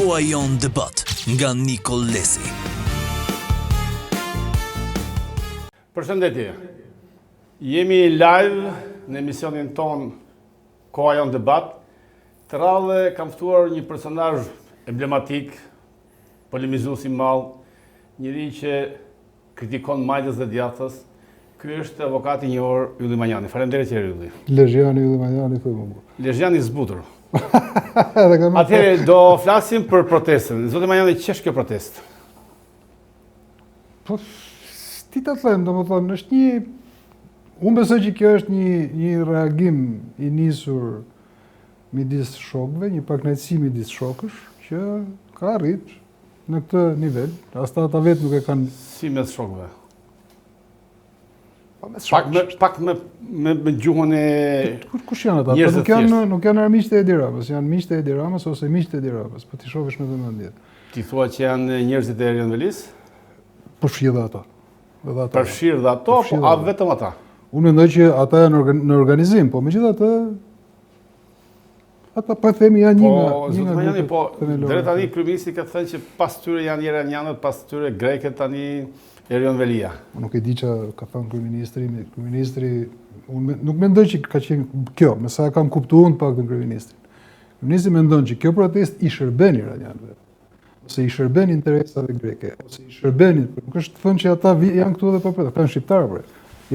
Koha Jonë Debat nga Nikoll Lesi. Përshëndetje. Jemi live në emisionin tonë Koha Jonë Debat. Këtë radhë kam ftuar një personazh emblematik, polemizues i madh, njeri që Kritikon majtas dhe djathtas, ky është avokati i njohur Ylli Manjani. Faleminderit që erdhe Ylli. Lezhjani Ylli Manjani thonë mua. Lezhjani i zbutur. Atëherë do flasim për protestën. Zoti Manjani, ç'është kjo protestë? Po si ta them, domethënë, është një unë besoj që kjo është një një reagim i nisur midis shokëve, një pakënaqësi midis shokësh që ka arrit Në këtë nivel, as ata vetë nuk e kanë... Si mes shokëve? Po mes shokëve. Pak me, pak me, me, me gjuhën e... Kush janë ata? Po nuk janë, nuk janë armiqtë e Edi Ramës, janë miqtë e Edi Ramës ose miqtë e Edi Ramës, po t'i shohësh me vëmendje. Ti thua që janë njerëzit e Erion Velisë? Përfshirë dhe ata. Dhe ata. Përfshirë dhe ato, po a vetëm ata? Unë mendoj që ata janë në organizim, po megjithatë Ata po themi janë një po, nga një nga grupet po, deri tani kryeministri ka thënë që pas tyre janë iranianët, pas tyre grekët tani Erion Velia. Unë nuk e di ça ka thënë kryeministri, kryeministri unë nuk mendoj që ka qenë kjo, me sa e kam kuptuar unë pak kryeministrin. Kryeministri mendon që kjo protestë i shërben iranianëve ose i shërben interesave greke, ose i shërben, nuk është thënë që ata janë këtu edhe po për, ata janë shqiptarë, për.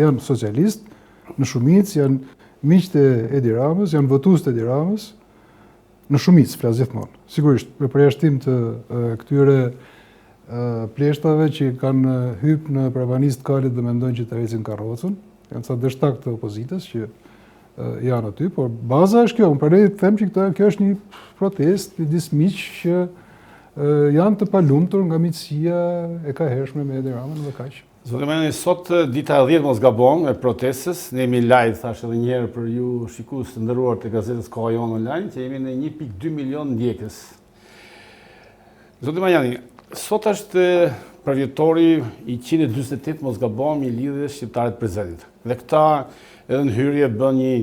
janë socialistë, në shumicë janë miqtë e Edi Ramës, janë votues të Edi Ramës, në shumicë, flas gjithmonë. Sigurisht, me përjashtim të këtyre pleshtave që kanë hyp në prapanicë të kalit dhe mendojnë që të ecin karrocën, janë ca dështakë të opozitës që janë aty, por baza është kjo, unë prandaj them që këto, kjo është një protestë midis miqsh që janë të palumtur nga miqësia e kahershme me Edi Ramën dhe kaq. Zoti Manjani, sot dita e 10 mos gaboj e protestës, ne jemi live, thashë edhe një herë për ju shikues të nderuar të gazetës Koha Jonë Online, që jemi në 1.2 milion ndjekës. Zoti Manjani, sot është përvjetori i 148 mos gaboj i lidhjes shqiptare të Prizrenit. Dhe këta edhe në hyrje bën një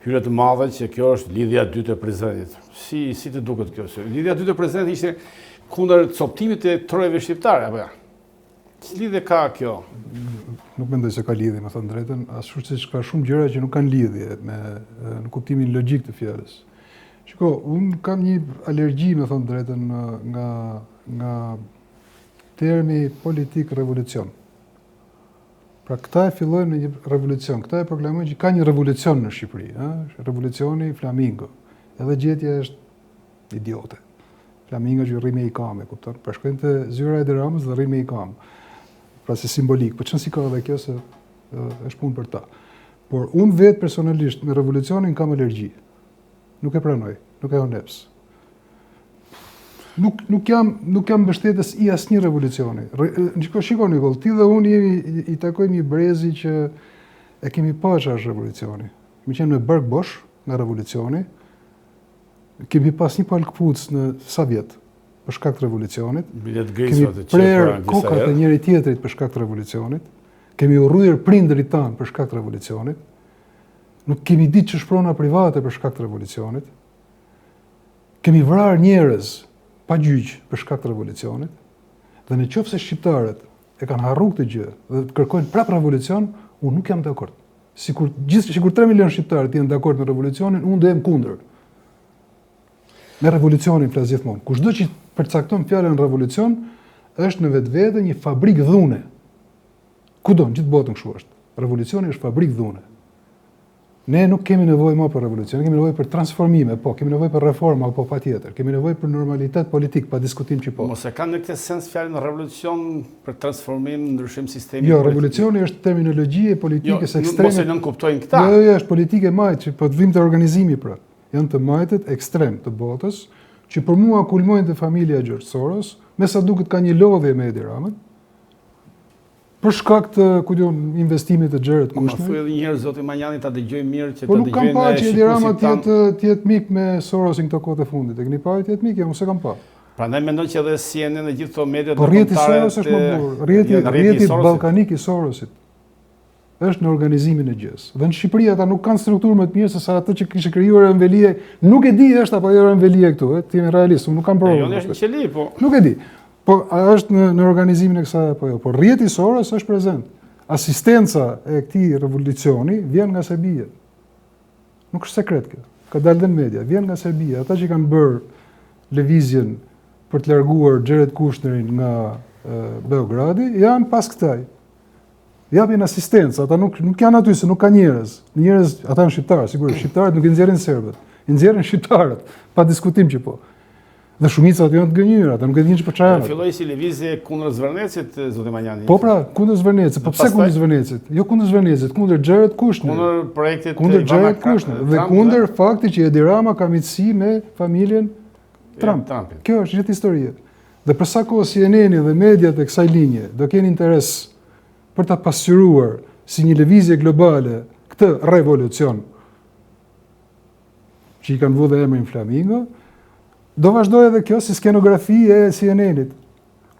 hyrje të madhe që kjo është lidhja e dytë e Prizrenit. Si, si të duket kjo? Lidhja e dytë e Prizrenit ishte kundër coptimit të trojeve shqiptare, apo ja? Ç'lidhje ka kjo? Nuk mendoj se ka lidhje, me thënë të drejtën, ashtu siç ka shumë gjëra që nuk kanë lidhje me në kuptimin logjik të fjalës. Shiko, unë kam një alergji, me thënë të drejtën, nga nga termi politik revolucion. Pra këta e fillojnë me një revolucion, këta e proklamojnë që ka një revolucion në Shqipëri, ë? Revolucioni Flamingo. Edhe gjetja është Idiote. Flamingo që rri me i kamë, kupton? Pra shkojnë te zyra e Edi Ramës dhe rri me i kamë. Pra si simbolikë, po ç'rëndësi ka edhe kjo se është punë për ta. Por unë vetë personalisht me revolucionin kam alergji. Nuk e pranoj, nuk e honeps. Nuk nuk jam nuk jam mbështetës i asnjë revolucioni. Shiko, shiko Nikoll, ti dhe unë jemi i, i takojmë një brezi që e kemi pa çfarë është revolucioni. Kemi qenë me bark bosh nga revolucioni, Kemi pas një palë këpucë në sa vjet për shkak të revolucionit. Kemi prerë kokat e njëri tjetrit për shkak të revolucionit. Kemi urryer prindërit tanë për shkak të revolucionit. Nuk kemi ditë ç'është prona private për shkak të revolucionit. Kemi vrarë njerëz pa gjyq për shkak të revolucionit. Dhe në qoftë se shqiptarët e kanë harru këtë gjë dhe kërkojnë prapë revolucion, unë nuk jam dakord. Sikur gjithë sikur 3 milion shqiptarë të jenë dakord me revolucionin, unë do jem kundër. Me revolucionin flas gjithmonë. Kushdo që përcakton fjalën revolucion, është në vetvete një fabrikë dhune. Kudo, në gjithë botën kështu është. Revolucioni është fabrikë dhune. Ne nuk kemi nevojë më për revolucion, kemi nevojë për transformime, po, kemi nevojë për reforma, po, patjetër. Kemi nevojë për normalitet politik, pa diskutim që po. Mos e kanë në këtë sens fjalën revolucion për transformim, ndryshim sistemi Jo, revolucioni është terminologji e politikës jo, ekstreme. Mos e nënkuptojnë këta. Jo, jo, jo, është politikë e majtë, që po të vim te organizimi pra. Janë të majtët ekstrem të botës, që për mua kulmojnë te familja e George Soros, me sa duket ka një lodhje me Edi Ramën. Për shkak të, ku di unë, investimit të Jared Kushner. Ma thuaj edhe një herë zoti Manjani ta dëgjoj mirë që po ta dëgjojnë. Po nuk kam parë që Edi Rama të jetë të jetë mik me Sorosin këto kohët e fundit. E keni parë të jetë mik? Jo, unë s'e kam parë. Prandaj mendon që edhe CNN dhe gjithë këto mediat po rrjeti Soros është më burrë. Rrjeti rrjeti ballkanik i Sorosit. Është në organizimin e gjësë. Dhe në Shqipëri ata nuk kanë strukturë më të mirë se sa atë që kishte krijuar Erion Veliaj. Nuk e di është apo jo Erion Veliaj këtu, ë, të jemi realistë, unë nuk kam prova. Erioni është në qeli, po. Nuk e di. Po a është në në organizimin e kësaj apo jo? Po rrjeti Soros është prezent. Asistenca e këtij revolucioni vjen nga Serbia. Nuk është sekret kjo. Ka dalë dhe në media, vjen nga Serbia. Ata që kanë bërë lëvizjen për të larguar Jared Kushnerin nga Beogradi, janë pas këtij. Japin asistencë, ata nuk nuk janë aty se nuk ka njerëz. Njerëz, ata janë shqiptarë, sigurisht, shqiptarët nuk i nxjerrin serbët, i nxjerrin shqiptarët, pa diskutim që po. Dhe shumica aty janë të gënjyer, ata nuk e dinë për çfarë janë. Filloi si lëvizje kundër Zvërnecit, zoti Manjani. Po pra, kundër Zvërnecit, po pse kundër Zvërnecit? Jo kundër Zvërnecit, kundër Jared Kushner. Kundër projektit kundër Jared Kushner dhe kundër faktit që Edi Rama ka miqësi me familjen Trump. Trumpit. Kjo është gjithë historia. Dhe për sa kohë CNN-i dhe mediat e kësaj linje do kenë interes për ta pasqyruar si një lëvizje globale këtë revolucion, që i kanë vu dhe emrin Flamingo, do vazhdojë edhe kjo si skenografi e CNN-it.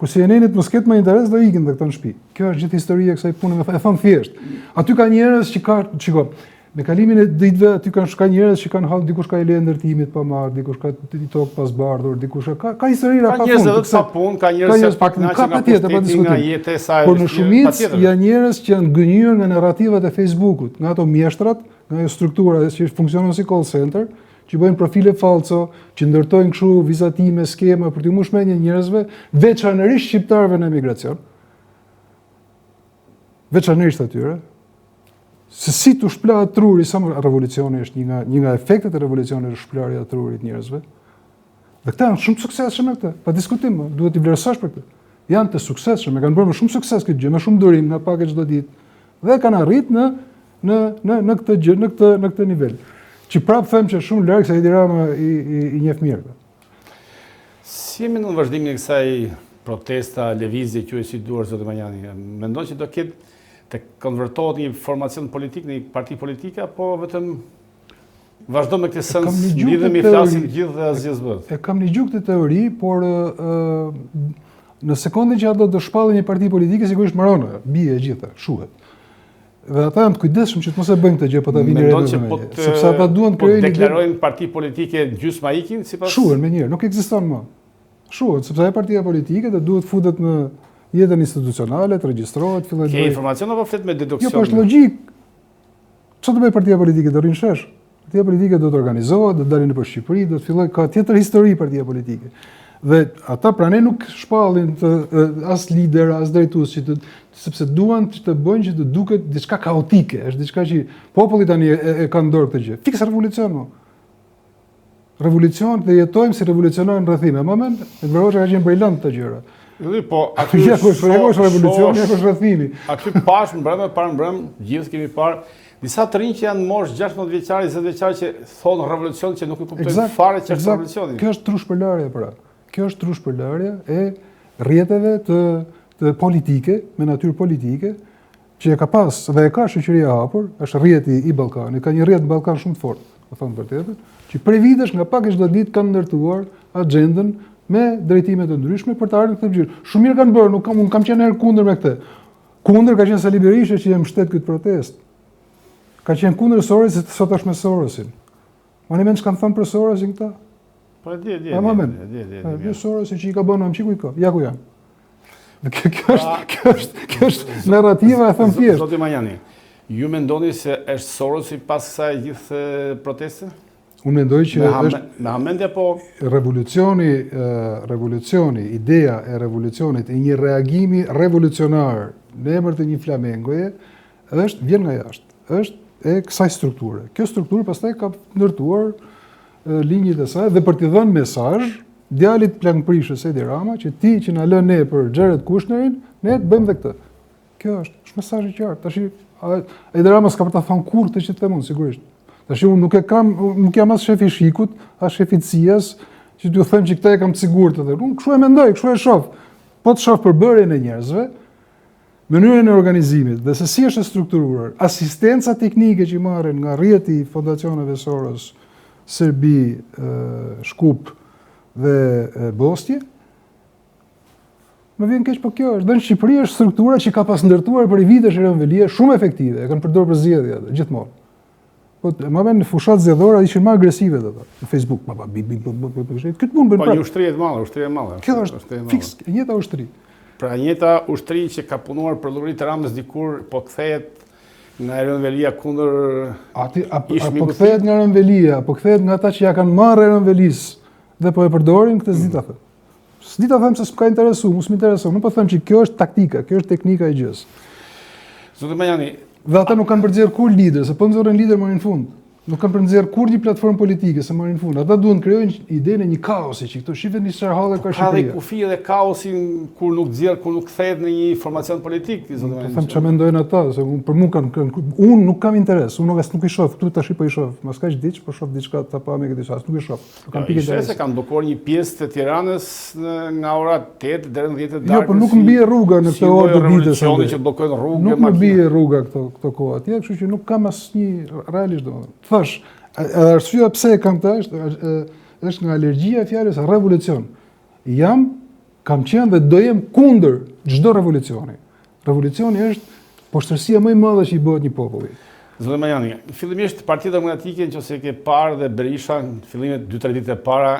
Kur CNN-it mos ketë më interes, do ikin dhe këto në shtëpi. Kjo është gjithë historia e kësaj pune, e them thjesht. Aty ka njerëz që ka, shiko, me kalimin e ditëve aty kanë shka njerëz që kanë hall, dikush ka leje ndërtimit pa marr, dikush ka tokë pa zbardhur, dikush ka ka histori pa fund. Ka njerëz edhe pa punë, ka njerëz që pak nga ka patjetër, pa diskutim. Nga jetesa e Por në shumicë janë njerëz që janë gënjyer nga narrativat e Facebookut, nga ato mjeshtrat, nga ajo struktura që funksionon si call center, që bëjnë profile falso, që ndërtojnë kështu vizatime, skema për t'i mbush mendjen njerëzve, veçanërisht shqiptarëve në emigracion. Veçanërisht atyre, se si t'u shpëlahet truri sa më revolucioni është një nga një nga efektet e revolucionit është shpëlarja e trurit njerëzve. Dhe këta janë shumë të suksesshëm me këtë, pa diskutim, duhet t'i vlerësosh për këtë. Janë të suksesshëm, e kanë bërë me shumë sukses këtë gjë, me shumë durim, nga pak e çdo ditë. Dhe kanë arrit në në në në këtë gjë, në këtë në këtë nivel. Që prapë them që shumë larg se Edi Rama i i, i njeh mirë. Si e mendon vazhdimin e kësaj protesta, lëvizje, quaje si duash zoti Manjani? Mendon që do ketë të konvertohet një formacion politik në një parti politike apo vetëm Vazhdo me këtë sens, mblidhemi, flasim gjithë dhe asgjë s'bëhet. E kam një këtë teori, por në sekondin që ato do shpallin një parti politike, sigurisht mbaron, bie e gjitha, shuhet. Dhe ata janë të kujdesshëm që të mos e bëjnë këtë gjë, po ta vini re në po të, sepse ata duan të po krijojnë deklarojnë parti politike gjysma ikin sipas Shuhen menjëherë, nuk ekziston më. Shuhet, sepse ajo partia politike do duhet futet në jetën institucionale, të regjistrohet, fillojë të Ke informacion apo flet me deduksion? Jo, po është logjik. Çfarë do bëjë partia politike do rrinë në shesh? Partia politike do të organizohet, do të dalin nëpër Shqipëri, do të fillojë ka tjetër histori partia politike. Dhe ata prandaj nuk shpallin të, as lider, as drejtues që të sepse duan që të bëjnë që të duket diçka kaotike, është diçka që populli tani e, e, e ka në dorë këtë gjë. Fiks revolucion mo. Revolucion dhe jetojmë si revolucionar në rrethim. E mban mend, Enver Hoxha ka qenë brilant këto gjëra. Jo, po aty ja ku është ja revolucioni, ja ku është rrethimi. Aty pash mbrëmë, parmbrëm, gjithë kemi parë disa të rinj që janë moshë 16 vjeçare, 20 vjeçare që thonë revolucion që nuk e kuptojnë fare ç'është revolucioni. Kjo është trushpërlarje pra. Kjo është trushpërlarje e rrjeteve të të politike, me natyrë politike, që e ka pas dhe e ka shoqëria e hapur, është rrjeti i Ballkanit, ka një rrjet në Ballkan shumë të fortë, me thënë të vërtetën, që prej vitesh nga pak e çdo ditë kanë ndërtuar agjendën me drejtime të ndryshme për të ardhur në këtë gjë. Shumë mirë kanë bërë, nuk kam unë kam qenë herë kundër me këtë. Kundër ka qenë Sali Berisha që e mbështet këtë protestë. Ka qenë kundër Sorosit, sot është me Sorosin. Mani mend ç'kanë thënë për Sorosin këta? Po e di, e di. E mban mend. E di, e di. E di Sorosin që i ka bërë në ku i ka. Ja ku janë. Kjo, kjo është, kjo është, kjo është narrativa e thënë thjesht. Zoti Manjani, ju mendoni se është Sorosi pas kësaj gjithë proteste? Unë mendoj që me është me hamendje po revolucioni, revolucioni, ideja e revolucionit e një reagimi revolucionar në emër të një flamengoje është vjen nga jashtë. Është e kësaj strukture. Kjo strukturë pastaj ka ndërtuar linjët e saj dhe për t'i dhënë mesazh djalit plangprishës Edi Rama që ti që na lë ne për Jared Kushnerin, ne të bëjmë dhe këtë. Kjo është, është mesazh i qartë. Tashi Edi Rama s'ka për ta thënë kurrë këtë që të them unë, sigurisht. Tashi unë nuk e kam, nuk jam as shefi i SHIK-ut, as shefi i CIA-s, që t'ju them që këtë e kam të sigurt edhe. Unë kështu e mendoj, kështu e shoh. Po të shoh përbërjen e njerëzve, mënyrën e organizimit dhe se si është e strukturuar, asistenca teknike që marrin nga rrjeti i fondacioneve Soros, Serbi, Shkup dhe Bosnjë, Më vjen keq, po kjo është. Dhe në Shqipëri është struktura që ka pas ndërtuar për vitesh Erion Veliaj, shumë efektive, e kanë përdorur për zgjedhje atë, gjithmonë. Po më vjen në fushat zgjedhore ishin më agresive ato, në Facebook, pa pa bi bi bi bi bi. Këtë punë bën. Po një ushtri e madhe, ushtri e madhe. Kjo është fiks e njëjta ushtri. Pra e njëjta ushtri që ka punuar për llogari të Ramës dikur po kthehet nga Erion Veliaj kundër Ati, a, a, po kthehet nga Erion Veliaj, po kthehet nga ata që ja kanë marrë Erion Velisë dhe po e përdorin këtë s'di ta them. S'di ta them se s'më ka interesu, mu s'më intereson. Nuk po them që kjo është taktika, kjo është teknika e gjësë. Zoti Manjani, dhe ata nuk kanë për nxjerr kurrë lider, se po nxorën lider marrin fund. Nuk kanë për nxjerr kurrë një platformë politike, se marrin fund. Ata duan të krijojnë idenë e një kaosi që këto shifen një sërë halle ka Shqipëria. Ka dhe kufi dhe kaosin kur nuk nxjerr, kur nuk kthehet në një formacion politik, zoti Manjani. Po them çfarë mendojnë ata, se unë për mua kanë kanë unë nuk kam interes, unë nuk as nuk i shoh, këtu tash po i shoh. Mas kaq ditësh po shoh diçka të pame këtë as nuk i shoh. Nuk kam pikë interesi. Se kanë bllokuar një pjesë të Tiranës nga ora 8 deri në 10 të darkës. Jo, po nuk më bie rruga në këtë orë të ditës. Revolucioni që bllokojnë rrugën. Nuk më bie rruga këto këto kohë atje, kështu që nuk kam asnjë realisht domethënë. Thash, edhe arsyeja pse e kam këtë është është nga alergjia e fjalës revolucion. Jam kam qenë dhe do jem kundër çdo revolucioni. Revolucioni është poshtërsia më e madhe që i bëhet një populli. Zoti Manjani, fillimisht Partia Demokratike, nëse e ke parë dhe Berisha në fillimet 2-3 ditët e para,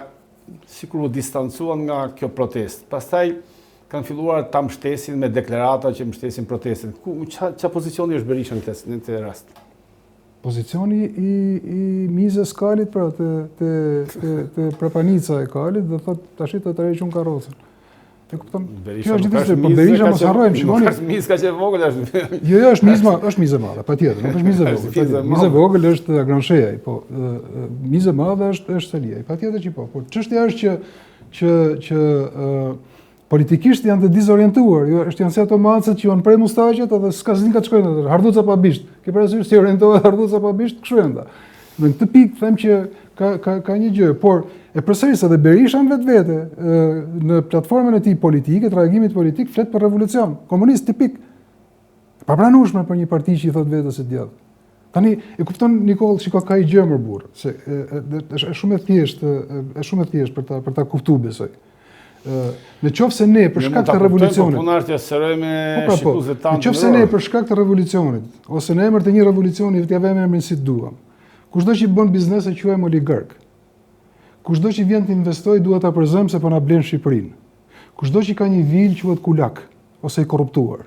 sikur u distancuan nga kjo protestë. Pastaj kanë filluar ta mbështesin me deklarata që mbështesin protestën. Ku ça ça pozicioni është Berisha në këtë në këtë rast? Pozicioni i i mizës kalit pra te te te, te prapanica e kalit dhe thotë tashi të tërheq unë karrocën. E kupton? Berisha është gjithë po Berisha mos harrojmë, shikoni. Nuk është mizë kaq e vogël është. Jo, jo, është mizë, është mizë e madhe, patjetër, nuk është mizë e vogël. Mizë e vogël është Agron Shehaj, po mizë e madhe është është Saliaj, patjetër që po. Por çështja është që që që politikisht janë të dizorientuar, jo, është janë si ato macet që janë pre mustaqet edhe s'ka s'dinë ka të shkojnë atë, hardhuca pa bisht. Ke parasysh si orientohet hardhuca pa bisht, kështu janë ata. Në këtë pikë them që ka ka ka një gjë, por e përsëris edhe Berisha në vetvete, në platformën e tij politike, të reagimit politik flet për revolucion, komunist tipik. E papranueshme për një parti që i thot vetes e djathtë. Tani e kupton Nikoll shiko ka një gjë mor burrë, se e, e, është e shumë e thjeshtë, është shumë e thjeshtë për ta për ta kuptuar besoj. Në qoftë se ne për shkak të revolucionit, po puna është të sqarojmë po, pra, po. shikuesve tanë. Në qoftë se ne për shkak të revolucionit ose në emër të një revolucioni t'ia vëmë emrin si të duam. Kushdo që bën biznes e quajmë oligark. Kushdo që vjen të investojë duhet ta përzëmë se po na blen Shqipërinë. Kushdo që ka një vilë quhet kulak ose i korruptuar.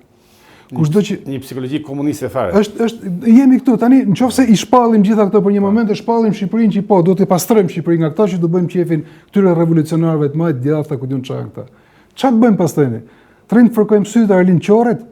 Kushdo që një psikologji komuniste fare. Është është jemi këtu tani, nëse i shpallim gjitha këto për një moment e shpallim Shqipërinë që po duhet të pastrojmë Shqipërinë nga këta që do bëjmë qejfin këtyre revolucionarëve të majtë djathta ku di unë çfarë këta. Çfarë të bëjmë pastaj ne? Të rrimë të fërkojmë sytë Arlind Qorrit?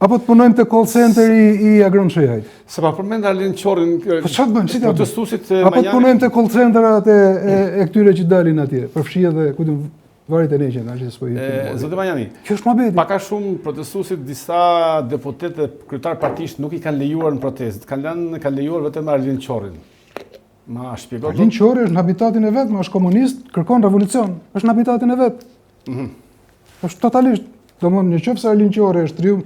Apo të punojmë te call center i, i Agron Shehajt? Se pa përmend Arlind Qorrin, po çfarë të bëjmë? Si ta bëjmë? Apo të punojmë te call centerat e, e, e këtyre që dalin atje, përfshi edhe ku di Varet e neqen, ashtë s'po i Zoti Manjani, Kjo është muhabeti. Pak a shumë protestuesit disa deputetë dhe kryetar partish nuk i kanë lejuar në protestë, kanë lënë kanë lejuar vetëm Arlind Qorrin. Ma shpjego. Arlind Qorri është në habitatin e vet, ma është komunist, kërkon revolucion, është në habitatin e vet. Mm -hmm. Është totalisht, domethënë në qoftë se Arlind Qorri është triumf,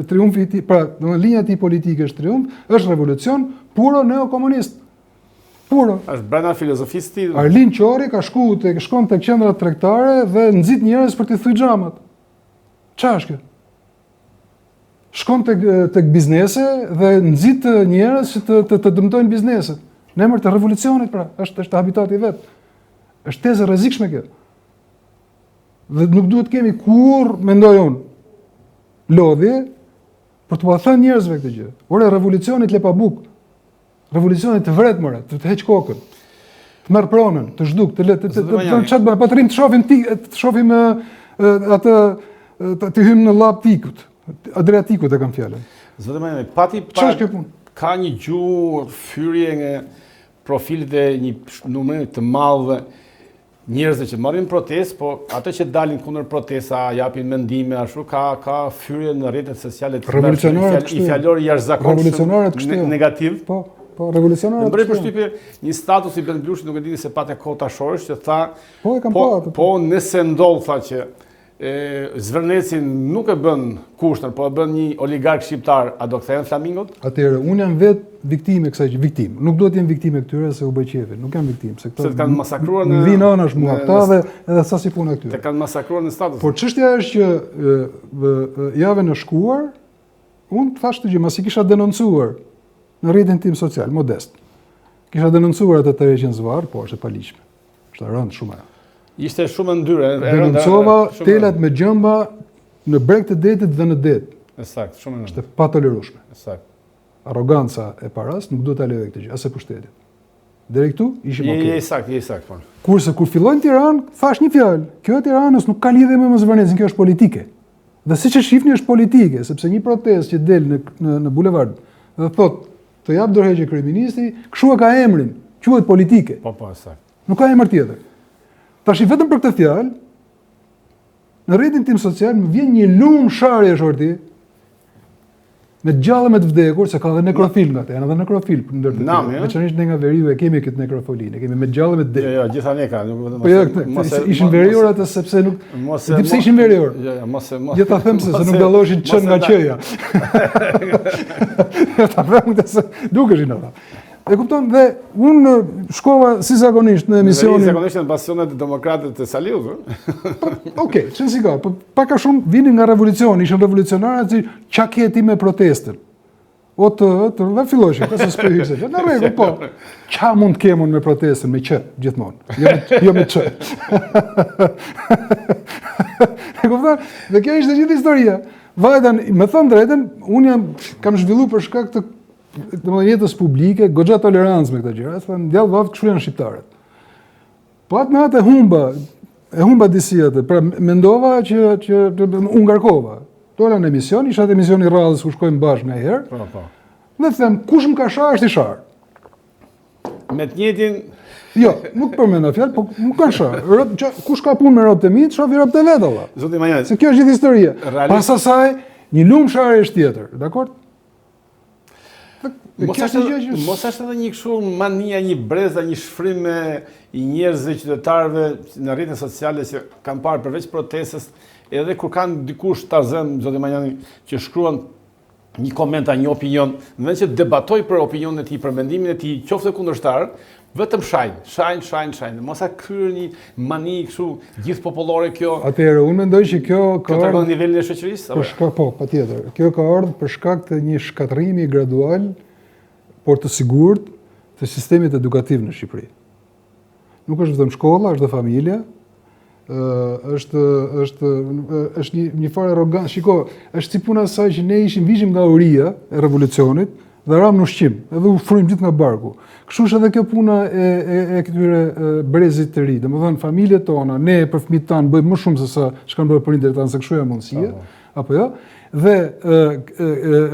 triumfi i tij, pra, domethënë linja e tij politike është triumf, është revolucion puro neokomunist. Puro. Është brenda filozofisë tij. Arlind Qorri ka shku tek shkon tek qendrat tregtare dhe nxit njerëz për t'i thy xhamat. Ça është kjo? Shkon tek tek biznese dhe nxit njerëz që të të, të dëmtojnë bizneset. Në emër të revolucionit pra, është është habitati i vet. Është tezë e rrezikshme kjo. Dhe nuk duhet të kemi kurrë, mendoj unë, lodhje për t'ua thënë njerëzve këtë gjë. Ore revolucioni të le pa bukë. Revolucioni të vret more, të të heq kokën. Të merr pronën, të zhduk, të le të të të çfarë bëjmë? Po të rrim të shohim ti, të shohim atë të, të hyjmë në llap tikut. Adriatikut e kam fjalën. Zoti Manjani, pati pa Ç'është kjo punë? Ka një gjuhë fyrje nga profilet e një numri të madh njerëzve që marrin protestë, po ato që dalin kundër protesta, japin mendime ashtu, ka ka fyrje në rrjetet sociale të revolucionarët kështu. I fjalor i jashtëzakonshëm. Revolucionarët kështu. Negativ. Po, po revolucionarët. Më bëri përshtypje një status i Ben Blushit, nuk e di nëse pate kohë ta shohësh, që tha Po e kam po, pa atë. Po nëse ndodh tha që. Zvërnecin nuk e bën Kushner, po e bën një oligark shqiptar, a do kthehen flamingot? Atëherë, unë jam vetë viktimë e kësaj që viktimë. Nuk duhet të jem viktimë e këtyre se u bëj qejfin. Nuk jam viktimë, se këto se të kanë masakruar në Më vijnë anash mua këta dhe edhe sa si puna këtyre. Të kanë masakruar në status. Por çështja është që javën e shkuar unë thashë këtë gjë, masi kisha denoncuar në rrjetin tim social, modest. Kisha denoncuar atë tërheqjen zvarrë, po është e paligjshme. Është e rëndë shumë ajo. Ishte shumë e ndyrë, e rëndë. Denoncova telat me gjemba në breg të detit dhe në det. E saktë, shumë e rëndë. Është e patolerueshme. E saktë. Arroganca e parasë nuk duhet ta lejojë këtë gjë, as e pushtetit. Deri këtu ishim okay. Je i saktë, je i saktë, po. Kurse kur filloi në Tiranë, thashë një fjalë. Kjo e Tiranës nuk ka lidhje me Zvërnecin, kjo është politike. Dhe siç e shihni është politike, sepse një protestë që del në në, në bulevard dhe thotë të jap dorëheqje kryeministri, kështu e ka emrin, quhet politike. Po, po, saktë. Nuk ka emër tjetër. Tashi vetëm për këtë fjalë, në rrjetin tim social më vjen një lumë sharjesh orti, me të gjallë me të vdekur, se ka dhe nekrofil nga te, janë edhe nekrofil për ndër të tjerë. Veçanërisht ne nga veriu e kemi këtë nekrofilinë, e kemi me të gjallë me të vdekur. Jo, jo, gjitha ne ka, nuk vetëm. Po jo, mos ishin verior atë sepse nuk mos e di pse ishin verior. Jo, jo, mos e mos. Jo ta them se se nuk dalloshin ç nga q-ja. Jo ta them se dukeshin ata. E kupton dhe unë shkova si zakonisht në emisionin. Në zakonisht janë bastionet demokrate të Saliut, ë? Po, okej, ç'në si ka, po pak a shumë vinin nga revolucioni, ishin revolucionarë që ça ke ti me protestën. O të, të, dhe filloshin, se s'po hyj se. Në rregull, po. Ça mund të kem unë me protestën me q gjithmonë, jo me jo me ç. E kupton? Dhe kjo ishte gjithë historia. Vajta, me thënë drejtën, unë jam kam zhvilluar për shkak të domethënë jetës publike, goxha tolerancë me këto gjëra, thonë djall vaftë kështu janë shqiptarët. Po atë natë e humba, e humba disi atë, pra mendova që që u ngarkova. Dola në emision, isha te emisioni i radhës ku shkojmë bashkë nganjëherë. Po, po. Dhe them, kush më ka sharë është i sharë. Me të njëjtin Jo, nuk përmenda fjalë, po më kanë sharë. Rob, që, kush ka punë me robët e mi, të shofi robët e vet valla. Zoti Manjani. Se kjo është gjithë historia. Realisht... Pas asaj, një lumë sharje është tjetër, dakord? Mos është që mos është edhe një kështu mania, një breza, një shfrim i njerëzve, qytetarëve në rrjetet sociale që kanë parë përveç protestës, edhe kur kanë dikush ta zëm zoti Manjani që shkruan një koment a një opinion, në vend që të debatojë për opinionin e tij, për mendimin e tij, qoftë kundërshtar, vetëm shajnë, shajnë, shajnë, shajnë. Mos a kthyer një mani kështu gjithë popullore kjo. Atëherë unë mendoj që kjo ka ardhur në nivelin e shoqërisë, apo? Për shkak po, patjetër. Kjo ka ardhur për shkak të një shkatërrimi gradual, por të sigurt të sistemit edukativ në Shqipëri. Nuk është vetëm shkolla, është dhe familja, është është është një një farë arrogancë. Shiko, është si puna e saj që ne ishim vishim nga uria e revolucionit dhe ramë në ushqim, edhe u frymë gjithë nga barku. Kështu është edhe kjo puna e e, e këtyre brezit të ri. Domethënë familjet tona, ne për fëmijët tanë bëjmë më shumë se sa ç'kanë bërë prindërit tanë, se kështu janë mundësia, po, po. apo jo? Dhe e, e,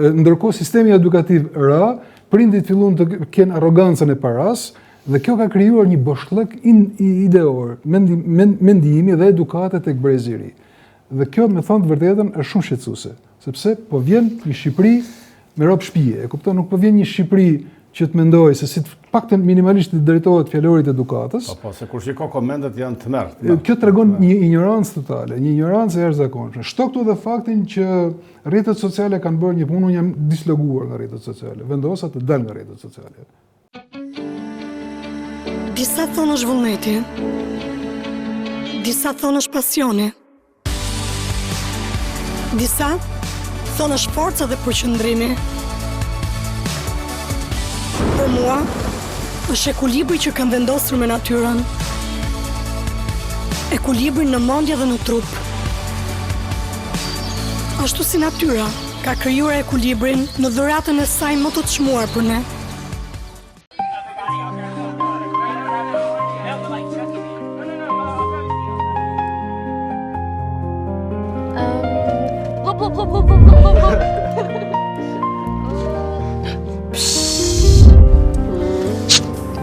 e, ndërkohë sistemi edukativ ra, prindit filluan të kenë arrogancën e parasë, Dhe kjo ka krijuar një boshllëk ideor, mendimi dhe edukate tek brezi i ri. Dhe kjo, me thënë të vërtetën, është shumë shqetësuese, sepse po vjen një Shqipëri me rob shtëpie, e kupton, nuk po vjen një Shqipëri që të mendojë se si të paktën minimalisht të drejtohet fjalorit të edukatës. Po, po, se kur shiko komentet janë tmerr. Kjo tregon një injorancë totale, një injorancë e jashtëzakonshme. Shto këtu dhe faktin që rrjetet sociale kanë bërë një punë, unë jam disloguar nga rrjetet sociale. Vendosa të dal nga rrjetet sociale. Disa thonë është vullneti, disa thonë është pasioni, disa thonë është forca dhe përqendrimi. Për mua, është ekuilibri që kam vendosur me natyrën. Ekuilibri në mendje dhe në trup. Ashtu si natyra ka krijuar ekuilibrin në dhuratën e saj më të çmuar për ne.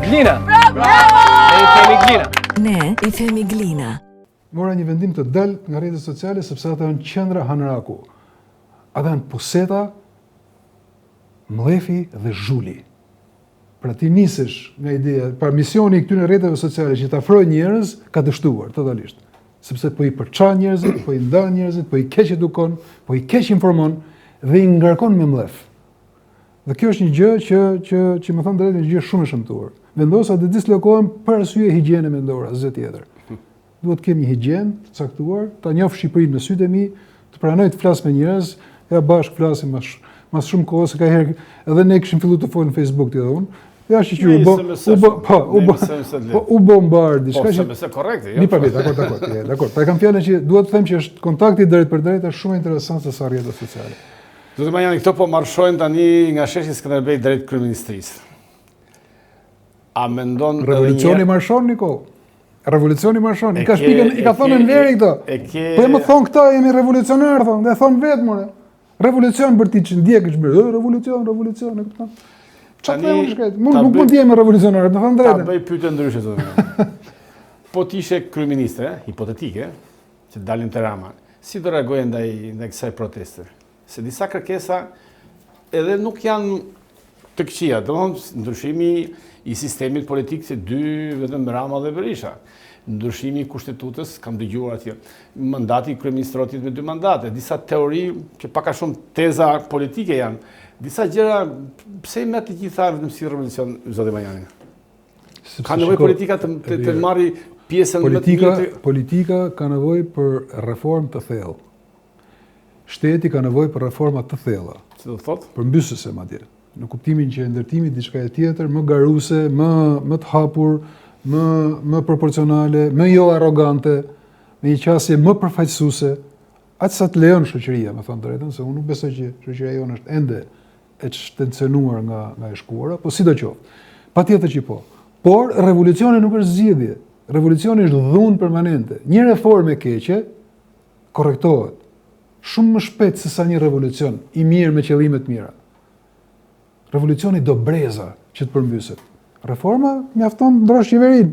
Glina! Bravo! Ne i themi Glina. Ne i themi Glina. Mora një vendim të dal nga rrjetet sociale sepse ato janë qendra hanraku. Ato janë puseta Mllefi dhe zhuli. Pra ti nisesh nga ideja, pra misioni i këtyre rrjeteve sociale që të afrojë njerëz ka dështuar totalisht. Sepse po i përçan njerëzit, po i ndan njerëzit, po i keqedukon, po i keqinformon dhe i ngarkon me mllef. Dhe kjo është një gjë që që që me thënë të drejtën një gjë shumë e shëmtuar. Vendosa të dislokohem për arsye higjiene mendore, asgjë tjetër. Duhet të kem një higjienë të caktuar, ta njoh Shqipërinë me sytë e mi, të pranoj të flas me njerëz, ja bashkë flasim mas mas shumë kohë se ka herë edhe ne kishim filluar të folim në Facebook ti dhe unë. Ja që u bë, u bë, po, u bë, po, u bë mbar diçka po, që SMS korrekte, jo. Një pa vjet, dakor, dakor, je, dakor. Pa e kam fjalën që dua të them që është kontakti drejtpërdrejt është shumë interesant se sa rrjetet sociale. Zoti Manjani, këto po marshojnë tani nga sheshi Skënderbej drejt kryeministrisë. A mendon Revolucioni marshon Nikoll. Revolucioni marshon. I ka shpikën, i ka thonë Enveri këto. Po më thon këta jemi revolucionar thonë, dhe thonë vetë more. Revolucion për ti që ndjekësh bërë, revolucion, revolucion, e kupton? Çfarë të them shkret? Mund nuk mund të jem revolucionar, me thënë drejtën. Ta bëj pyetje ndryshe zotëri. Po të ishe kryeministre, hipotetike, që dalim te Rama, si do reagoje ndaj ndaj kësaj proteste? Se disa kërkesa edhe nuk janë të këqija, domethënë ndryshimi i sistemit politik se dy vetëm Rama dhe Berisha. Ndryshimi i kushtetutës, kam dëgjuar atje, mandati i kryeministrit me dy mandate, disa teori që pak a shumë teza politike janë. Disa gjëra pse i merr të gjitha vetëm si revolucion zoti Manjani? Ka nevojë politika të të, të marrë pjesën më të mirë të politika ka nevojë për reformë të thellë. Shteti ka nevojë për reforma të thella. Si do të thotë? Përmbysëse madje. Në kuptimin që ndërtimi diçka e tjetër, më garuese, më më të hapur, më më proporcionale, më jo arrogante, me një qasje më përfaqësuese, aq sa të lejon shoqëria, me thënë drejtën, se unë nuk besoj që shoqëria jonë është ende e shtensionuar nga nga e shkuara, po sidoqoftë. Patjetër që po. Por revolucioni nuk është zgjidhje. Revolucioni është dhunë permanente. Një reformë e keqe korrektohet shumë më shpejt se sa një revolucion i mirë me qëllime të mira. Revolucioni do breza që të përmbyset. Reforma mjafton të ndrosh qeverinë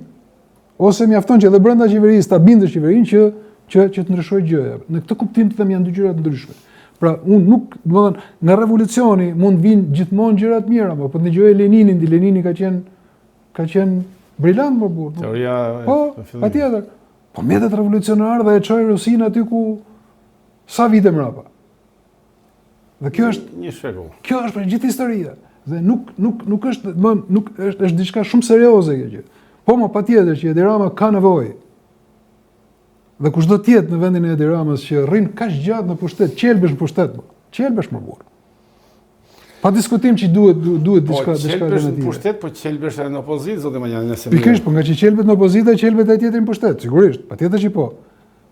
ose mjafton që edhe brenda qeverisë ta bindësh qeverinë që që që të ndryshojë gjëja. Në këtë kuptim të them janë dy gjëra të ndryshme. Pra, unë nuk, domethënë, nga revolucioni mund të vinë gjithmonë gjëra të mira, po të dëgjoje Leninin, di Lenini ka qenë ka qenë brilant më burrë. Teoria po, patjetër. Po mbetet revolucionar dhe e çoi Rusinë aty ku sa vite mbrapa. Dhe kjo është një shekull. Kjo është për gjithë historia. Dhe nuk nuk nuk është, më nuk është është diçka shumë serioze kjo gjë. Po mo patjetër që Edi Rama ka nevojë. Dhe kushdo të jetë në vendin e Edi Ramës që rrin kaq gjatë në pushtet, qelbesh në pushtet mo. Qelbesh mo burrë. Pa diskutim që duhet duhet po, diçka diçka alternative. Po në pushtet, po qelbesh edhe në opozitë, zoti Manjani, nëse Pikërisht, po ngaqë qelbet në opozitë, qelbet ai tjetri në pushtet, sigurisht, patjetër që po.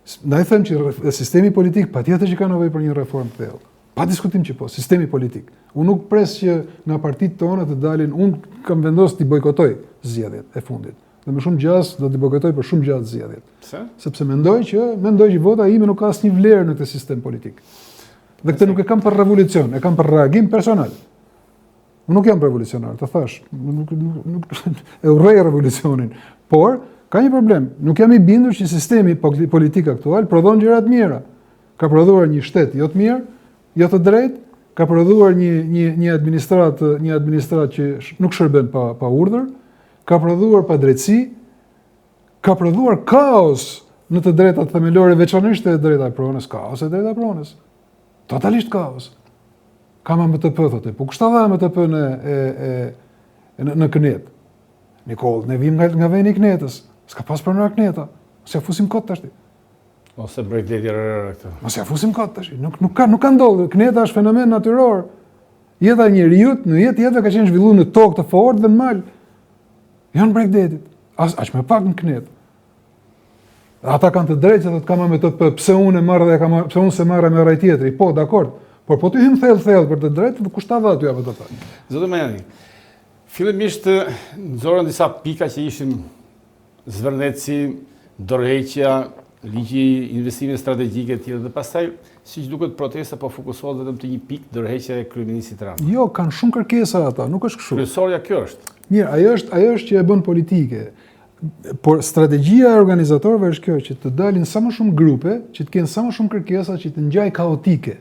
Ndaj them që sistemi politik patjetër që ka nevojë për një reformë të thellë. Pa diskutim që po, sistemi politik. Unë nuk pres që nga partitë tona të dalin, unë kam vendosur t'i bojkotoj zgjedhjet e fundit. Dhe me shumë gjasë do t'i bojkotoj për shumë gjatë zgjedhjet. Pse? Sepse mendoj që mendoj që vota ime nuk ka asnjë vlerë në këtë sistem politik. Dhe këtë nuk e kam për revolucion, e kam për reagim personal. Unë nuk jam revolucionar, të thash, nuk, nuk, nuk e urrej revolucionin, por ka një problem, nuk jam i bindur që sistemi politik aktual prodhon gjëra të mira. Ka prodhuar një shtet jo të mirë, jo të drejtë, ka prodhuar një një një administratë, një administratë që nuk shërben pa pa urdhër, ka prodhuar padrejtësi, ka prodhuar kaos në të drejtat themelore, veçanërisht e drejta e pronës, kaos e drejta e pronës. Totalisht kaos. Kam AMTP, thotë, po kush ta dha AMTP në, e, e, në, në kënetë? Nikoll, ne vim nga, nga veni i kënetës, s'ka pas pronar këneta, mos ia fusim kot tashti. Ose bregdeti rërë këtë. Mos ia fusim kot tashti, nuk, nuk, ka, nuk ka ndodhur, këneta është fenomen natyror. Jeta e njeriut, në jetë jeta ka qenë zhvillu në tokë të fortë dhe në mal. Jo në bregdetit, as, aq më pak në kënetë. Ata kanë të drejtë që thotë kam AMTP, pse unë e marr dhe e kam pse unë s'e marr e merr ai tjetri. Po, dakord. Por po të hym thellë thellë për të drejtë, kush ta dha ty AMTP? Zoti Manjani, fillimisht nxorën disa pika që ishin Zvërneci, dorëheqja, ligji i investimeve strategjike etj. Dhe pastaj, siç duket protesta po fokusohet vetëm te një pikë, dorëheqja e kryeministrit Rama. Jo, kanë shumë kërkesa ata, nuk është kështu. Kryesorja kjo është. Mirë, ajo është ajo është që e bën politike. Por strategjia e organizatorëve është kjo që të dalin sa më shumë grupe, që të kenë sa më shumë kërkesa, që të ngjajë kaotike.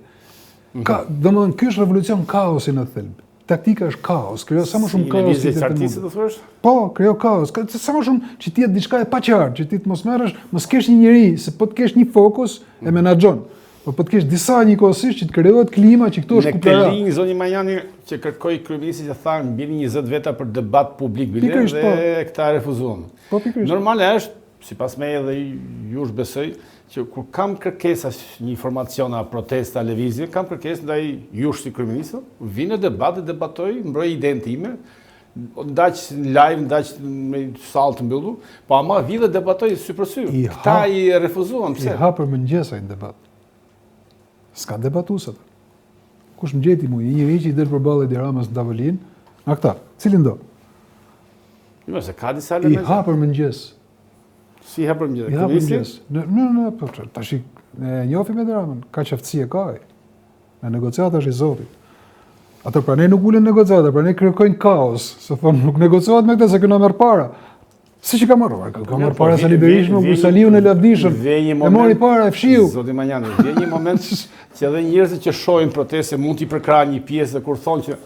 Mhm. Ka, domethënë ky është revolucion kaosi në thelb. Taktika është kaos, krijo sa më shumë kaos. Si lëvizje çartiste do thuash? Po, krijo kaos, sa më shumë që të jetë diçka e paqartë, që ti të mos merresh, mos kesh një njeri, se po të kesh një fokus e mm. menaxhon. Po po të kesh disa njëkohësisht që të krijohet klima që këtu është kuplara. Në këtë linjë zoti Manjani që kërkoi kryeministri që tha mbi 20 veta për debat publik bile dhe po. këta refuzuan. Po pikërisht. Normale është Sipas meje dhe jush besoj, që kur kam kërkesa një informacion a protesta, lëvizje, kam kërkesë ndaj jush si kryeministër, vij në debat dhe debatoj, mbroj idenë time, ndaç live, ndaç me sallë të mbyllur, po ama vij dhe debatoj sy për sy. Këta i refuzuan, pse? I ha për mëngjes ai në debat. S'ka debatues atë. Kush më gjeti mu, një njeri që i del përballë Edi Ramës në tavolinë, nga këta, cilin do? Jo, se ka disa elemente. I ha për mëngjes. Si i ha për mëngjes? I ha për mëngjes. Në, në, në, po, tash ne e njohim Edi Ramën, kaq aftësi e ka ai. Në negociata është i zoti. Ato pra ne nuk ulen negociata, pra ne kërkojnë kaos, se thonë nuk negociohet me këtë se ky na merr para. Si që ka marrë? Ka, ka marrë para Sali Berisha, me Saliun e lavdishëm. E mori para, e fshiu. Zoti Manjani, vjen një moment që edhe njerëzit që shohin protestë mund t'i përkrahin një pjesë dhe kur thonë që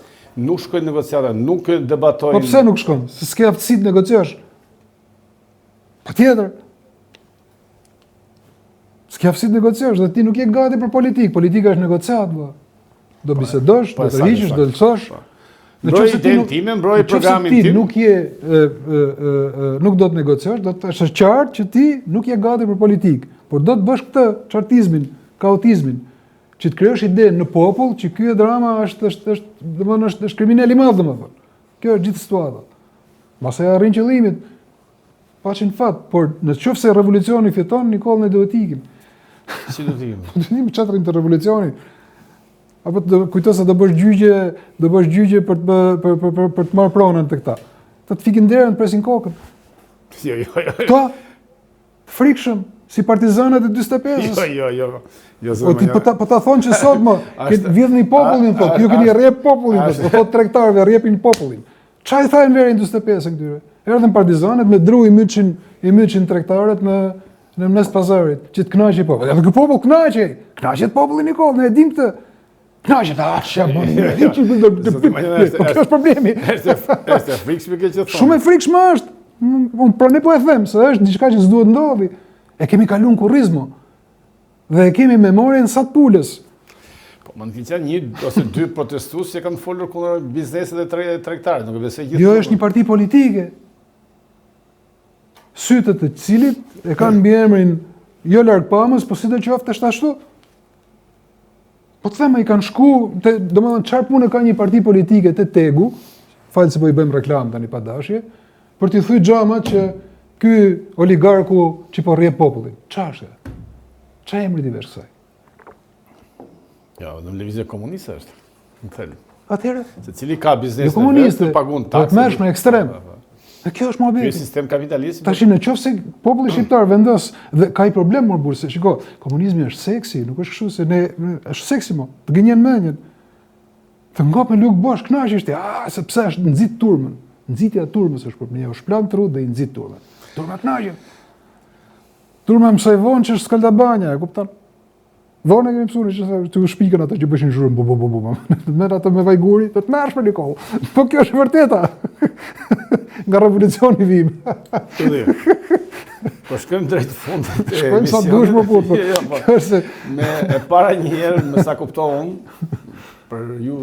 nuk shkojnë negociata, nuk debatojnë. Po pse nuk shkon? Se s'ke aftësi të negociosh. Patjetër. S'ke aftësi të negociosh dhe ti nuk je gati për politikë. Politika është negociatë, vëlla. Do po, bisedosh, po, do të tërhiqesh, do të lëshosh. Po. Në qoftë se ti nuk time, mbroj programin tim. Ti nuk je e, e, e, nuk do të negociosh, do të është qartë që ti nuk je gati për politikë, por do të bësh këtë çartizmin, kaotizmin, që të krijosh ide në popull që ky Edi Rama është është është domethënë është është kriminel i madh domethënë. Kjo është gjithë situata. Mbase arrin qëllimin, Paçin fat, por në qoftë se revolucioni fiton, Nikollë ne duhet ikim. Si do të ikim? Do të ikim çatrin të revolucionit. Apo të kujto se do bësh gjyqe, do bësh gjyqe për të për për për, për të marrë pronën te këta. Të të fikin derën, të presin kokën. Jo, jo, jo. Këta frikshëm, si partizanët e 45-ës. Jo, jo, jo. Jo, po ti po ta po ta thonë që sot më, vidhni popullin thotë, ju keni rrjep popullin, po thotë tregtarëve rrjepin popullin. Ça i tha Enveri në 45-ën këtyre? Erdhën partizanët me dru i mytshin, i mytshin tregtarët në në mes pazarit, që të kënaqej populli. Edhe ky popull kënaqej. Kënaqet populli Nikoll, ne e dim këtë. Kënaqet, ah, ç'a bën? Ne që do të Po kjo është problemi. Është është e frikshme kjo që thonë. Shumë e frikshme është. Unë pra ne po e them se është diçka që s'duhet ndodhi. E kemi kaluar në kurriz mo. Dhe e kemi memorien sa të pulës. Po, mund të kenë një ose dy protestues që kanë folur kundër biznesit dhe tre, tregtarët, nuk e besoj gjithë. Jo, është një parti politike. Sytë të cilit e kanë mbiemrin jo largpamës, po sidoqoftë është ashtu. Po të them, i kanë shku, te, domethënë, çfarë pune ka një parti politike te Tegu, fal se po i bëjmë reklamë tani pa dashje, për t'i thy xhamat që ky oligarku që po rrjep popullin. Ça është? Ça emri t'i vesh kësaj? Jo, në lëvizje komuniste është, në thelb. Atëherë? Secili ka biznes jo komuniste, pagun po taksë. Po të në ekstrem. Po, po, po. Dhe kjo është muhabeti. Ky sistem kapitalist. Tash në qoftë se populli shqiptar vendos dhe ka i problem mor burrë, se shiko, komunizmi është seksi, nuk është kështu se ne është seksi mo, të gënjen mendjen. Të ngop me lugë bosh, kënaqesh ti, ah, sepse është nxit turmën. Nxitja e turmës është problemi, u shplan trutë dhe i nxit turmën. Turma kënaqet. Turma mësoi vonë që është skaldabanja, e kupton? Vonë e kemi mësuar që të u shpikën ato që bëshin zhurmë, bu bu bu bu bu. Të merr ato me vajguri, të të merresh për Nikollë. Po kjo është e vërteta. Nga revolucioni vim. Po shkojmë drejt fundit të Shkojmë sa dush më punë. Po. Jo, po. Kjo është me e para një herë me sa kuptova unë për ju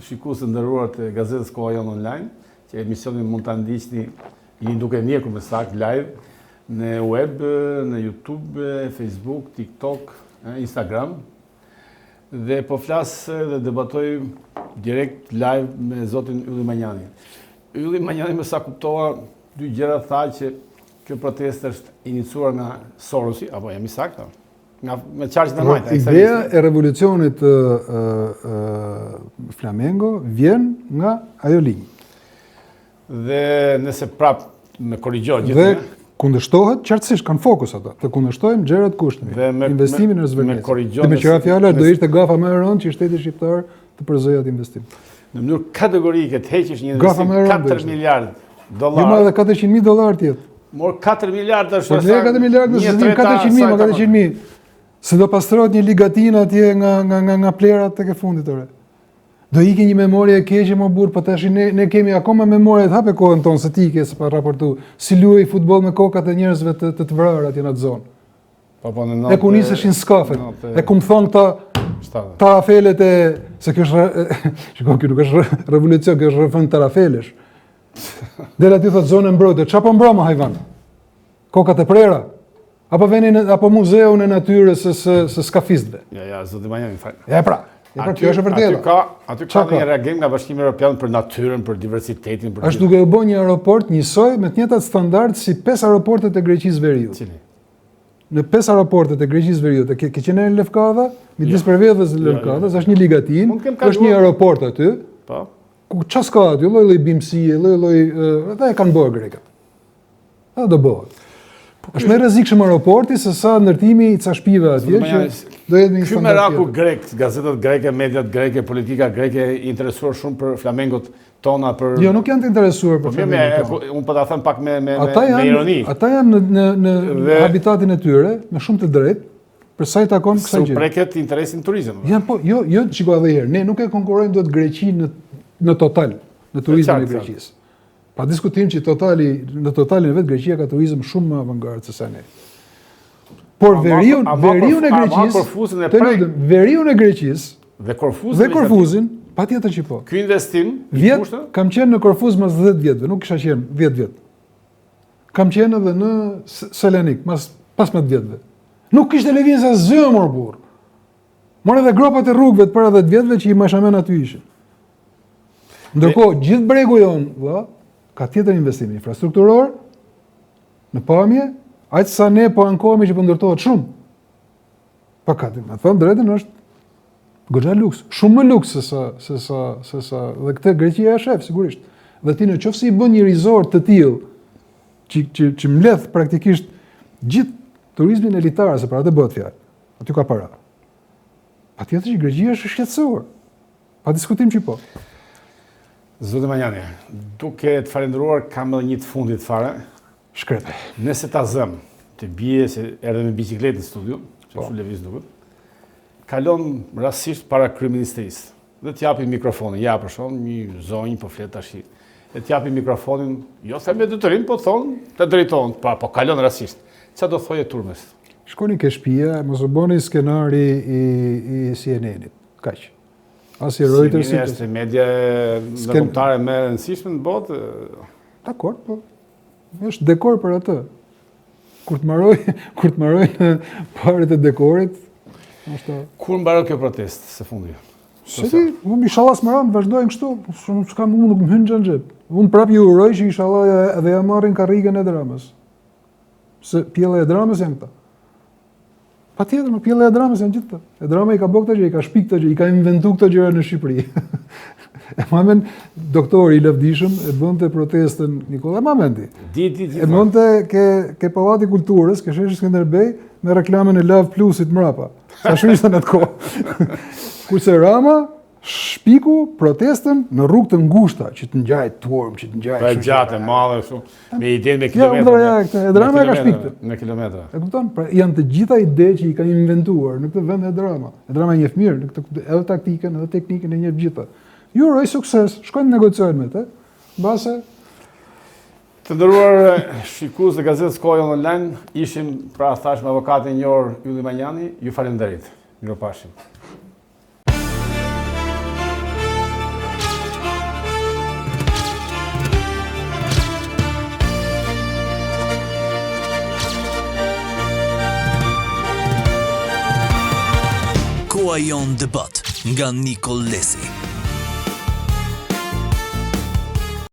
shikues të nderuar të gazetës Koha Jonë Online, që emisionin mund ta ndiqni jeni duke ndjekur me saktë live Në web, në YouTube, Facebook, TikTok, Instagram. Dhe po flas dhe debatoj direkt live me zotin Ylli Manjani. Ylli Manjani me sa kuptova dy gjëra tha që kjo protestë është iniciuar nga Sorosi, apo jam i saktë? Nga me qarqet e majta. Ideja e revolucionit ë ë Flamengo vjen nga ajo linjë. Dhe nëse prap më korrigjo gjithë. Dhe kundërshtohet qartësisht kanë fokus ata, të kundërshtojmë Gerard Kushner, investimin në Zvërnec. Dhe me që ra fjala do ishte gafa më e rëndë që shteti shqiptar të përzëjë atë investim. Në mënyrë kategorike të heqësh një investim 4 miliard dollar. Jo më edhe 400.000 dollar të jetë. Mor 4 miliard është. Po 4 miliard nëse 400.000, më 400.000. Se do pastrohet një ligatin atje nga nga nga nga plerat tek e fundit ore. Do ikë një memorie e keqe mo burrë, po tash ne ne kemi akoma memorie të hape kohën tonë se ti ke se pa raportu. Si luhej futboll me kokat e njerëzve të të, të vrarë atje në atë zonë. Po po në E ku niseshin skafet. E ku më thonë këta tarafelet e se kjo është shiko kjo nuk është revolucion, kjo është rrëfim tarafelesh. Del aty thotë zonë e mbrojtur. Çfarë po mbron mo hajvan? Kokat e prera. Apo venin apo muzeun e natyrës së së, së skafistëve. Ja, ja, zoti Manjani, fal. Ja pra. Ja pra, kjo është e vërtetë. Aty ka, aty ka një reagim nga Bashkimi Evropian për natyrën, për diversitetin, për Është duke u bërë një aeroport njësoj me të njëjtat standard si pesë aeroportet e Greqisë Veriut. Cili? Në pesë aeroportet e Greqisë Veriut, ke, ke qenë në Lefkada, midis jo. Prevedhës dhe jo, jo, Lefkadës, është një ligatin, është një aeroport aty. Po. Ku ça s'ka aty, lloj-lloj bimësie, lloj-lloj, dhe e kanë bërë grekët. A do bëhet. Po, është më rrezikshëm aeroporti se sa ndërtimi i ca shtëpive atje që do jetë një standard. Ky meraku grek, gazetat greke, mediat greke, politika greke interesuar shumë për flamengot tona për Jo, nuk janë të interesuar për po, flamengot. Po unë po ta them pak me me me, me ironi. Ata janë në në në dhe... habitatin e tyre, me shumë të drejtë, për sa i takon kësaj gjëje. S'u preket interesi në turizëm. Janë po, jo, jo, shiko edhe një herë, ne nuk e konkurrojmë dot Greqinë në në total, në turizmin e Greqisë. Pa diskutim që totali, në totalin e vet Greqia ka turizëm shumë më avangard se sa ne. Por veriun, veriun e Greqisë, Korfuzin e prek. Veriun e Greqisë dhe Korfuzin dhe Korfuzin, patjetër që po. Ky investim i kushtë? Kam qenë në Korfuz mas 10 vjetëve, nuk kisha qenë 10 vjet. Kam qenë edhe në Selanik mas 15 vjetëve. Nuk kishte lëvizje asgjë mor burr. More edhe gropat e rrugëve të para 10 vjetëve që i mbajsha mend aty ishin. Ndërkohë, gjithë bregu jonë, vëlla, ka tjetër investim infrastrukturor në pamje, aq sa ne po ankohemi që po ndërtohet shumë. Pa ka, me thënë drejtën është goxha luks, shumë më luks se sa se sa se sa dhe këtë Greqia e shef sigurisht. Dhe ti në qoftë se i bën një resort të tillë që që që mbledh praktikisht gjithë turizmin elitar, se për atë bëhet fjalë. Aty ka para. Patjetër që Greqia është e shqetësuar. Pa diskutim që po. Zoti Manjani, duke të falënderuar kam edhe një të fundit fare. Shkrepe. Nëse ta zëm, të bie se erdhe me biçikletë në studio, që po. lëviz duket. Kalon rastësisht para kryeministrisë dhe të japin mikrofonin. Ja, për shembull, një zonjë po flet tash. E të japin mikrofonin, jo them me detyrim, po thonë, të drejton, pa, po kalon rastësisht. Ça do thoje turmës? Shkoni ke shpia, mos u bëni skenari i, i CNN-it. Kaq. As i Reuters-it. CNN është media ndërkombëtare më e rëndësishme në botë. Dakor, po. Është dekor për atë. Kur të mbaroj, kur të mbarojnë paret e dekorit, është Kur mbaron kjo protestë së fundi? S'e di, unë inshallah s'mbaron, vazhdojnë kështu, shumë s'kam unë nuk më hyn gjë në xhep. Unë prapë ju uroj që inshallah edhe ja marrin karrigen e Ramës. Se pjella e Ramës janë këta. Patjetër, mo pjella e Ramës janë gjithë këta. Edi Rama i ka bërë këto gjëra, i ka shpik këto gjëra, i ka inventu këto gjëra në Shqipëri. e ma men, doktori i lavdishëm e bënte protestën Nikola, e ma men ti. Di, di, di. E bënte ke, ke Pallati i Kulturës, ke sheshi Skënderbej, me reklamën e Love Plusit mrapa. Sa shumë ishte në atë kohë. Kurse Rama, Shpiku protestën në rrugë të ngushta, që të ngjajë turmë, që të ngjajë. Po e gjatë e madhe kështu, me idenë me kilometra. Ja, ja, këtë, Edi Rama e ka shpikë. Me kilometra. E kupton? Pra janë të gjitha ide që i ka inventuar në këtë vend Edi Rama. Edi Rama e njeh mirë në këtë edhe taktikën, edhe teknikën e njeh gjitha. Ju uroj sukses, shkojnë negociojnë me të. Mbase Të nderuar shikues të gazetës Koha Jonë Online, ishim pra thashë me avokatin e njohur Ylli Manjani, ju faleminderit. Mirupafshim. Koha Jonë Debat nga Nikoll Lesi.